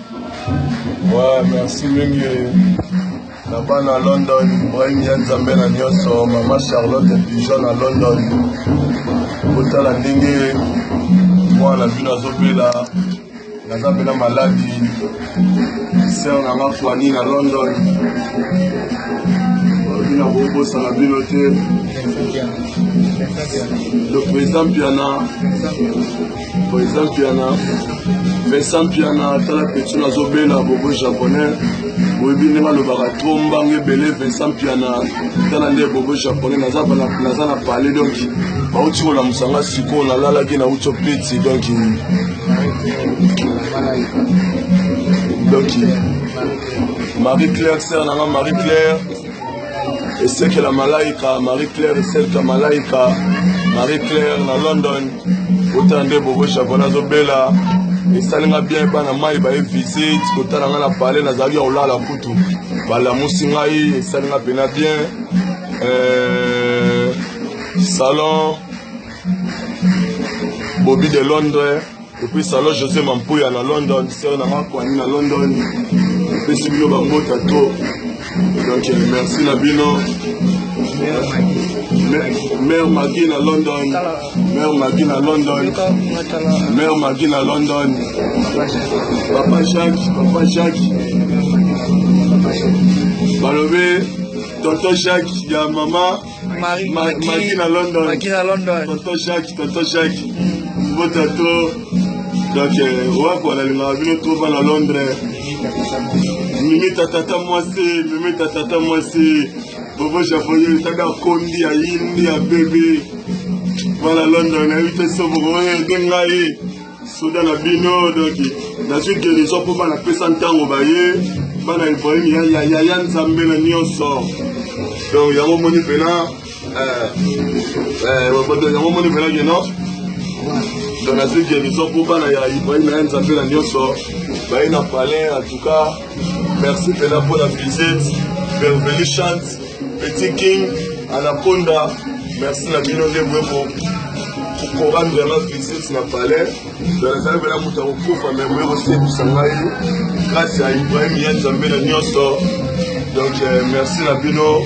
Ouais, merci mingi na bana London, Ibrahim ya Nzambe na nyonso, mama Charlotte Pigeon na London. Botala ndenge mwana bino azobela, naza mpena maladi. Sœur na nga Kwani na London, balobi nakobosana bino te. Le président Piana Président Mpiana, Vincent Mpiana, tala petit nazobela bobo japonais, boyebi ndenge alobaka trop mbanga ebele. Vincent Mpiana, tala nde bobo japonais, naza naza na palais donc bauti kolamusa nga sikoyo, nalalaki nauti opeti donc donc Marie Claire sœur na nga Marie Claire esekela malaika Marie Claire esekela malaika Marie Claire na London Kotala nde Bobo Japon azobela esali nga bien bana mai baye visite kotala nga na palais nazalaki ya kolala kutu balamusi ngai esali nga mpena bien euh, salon Bobby de Londres et puis salon José Mampuya na London sœur na nga Kwani na London epesi bino bambota trop donc euh, merci na bino mère Maggie na London Mère Maggie na London. Mère Maggie na London. Papa Jacques, Papa Jacques. Balobi Tonton Jacques ya mama Marie, Ma, Maggie na London. Maggie na London. Tonton Jacques, Tonton Jacques. Mbota to. Donc euh, wako alingaka bino trop bana Londres. Mimita tata mwasi, mimita tata mwasi. Bobo Japonais tanga akondi ayindi abebe bana London nayebi te so bokoyede ngai soda na bino donc nazwi guérison mpo bana pesa ntango baye bana Ibrahim yaya nzambe na nyonso donc yango omoni mpena eh, eh, yango omoni mpena keno donc nazwi guérison mpo bana ya Ibrahim yaya nzambe na nyonso baye na palais en tout cas Merci mpena mpo na visite Berveli Chante Petit King Anaconda merci na bino nde boye korendre nga visite na palais donc nazali mpena moto ya kokufa me boye kosebisa ngai grâce ya Ibrahim ya Nzambe na nyonso donc euh, merci na bino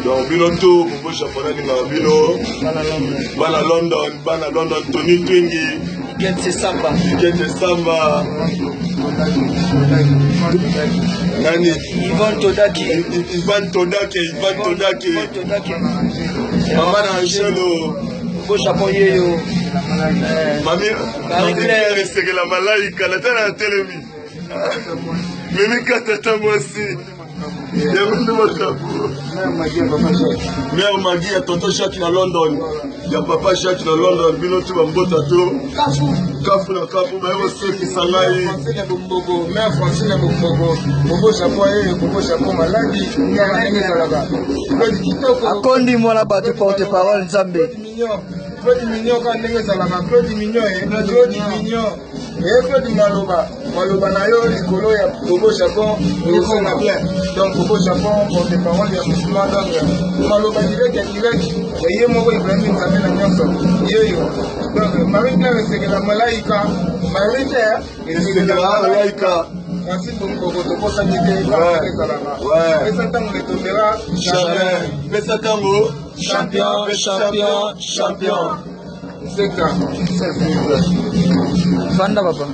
donc bino tout bobo japonais alingaka bino bana London bana London Tony Twingi Gete Samba. Gete Samba. Nani? Ivan Todaki. Ivan Todaki, Ivan Todaki. Mama na Angelo. Bo Japon yeyo. Mami, Mami Claire esekela malaika na tala na telemi. Mimi kata ta mwasi. Yango nde makambo. Mère Maggie ya tonton Jacques na London. Ya papa Jacques na London bino tu bambota to. Kafu na kafu baye kosekisa ngai. Mère Francine Bomboko, Bobo Japon ye, Bobo Japon maladi, kaka ndenge ezalaka. Claude Kitoko. Akondi mwana bato porte parole Nzambe. Claude Mignon, Claude Mignon kaka ndenge ezalaka, Claude Mignon ye, Claude Mignon. Eye Claude maloba maloba na yo likolo ya Bobo Japon ekosala bien donc Bobo Japon porte parole ya mouvement donc maloba direct ya direct ya ye moko Ibrahim Nzambe na nyonso yeyo donc Marie Claire esekela malaika Marie Claire esekela malaika Francine Bomboko tokosaki te ezalaka pesa ntango ne tombera jamais pesa ntango champion champion champion Seka. Fanda papa.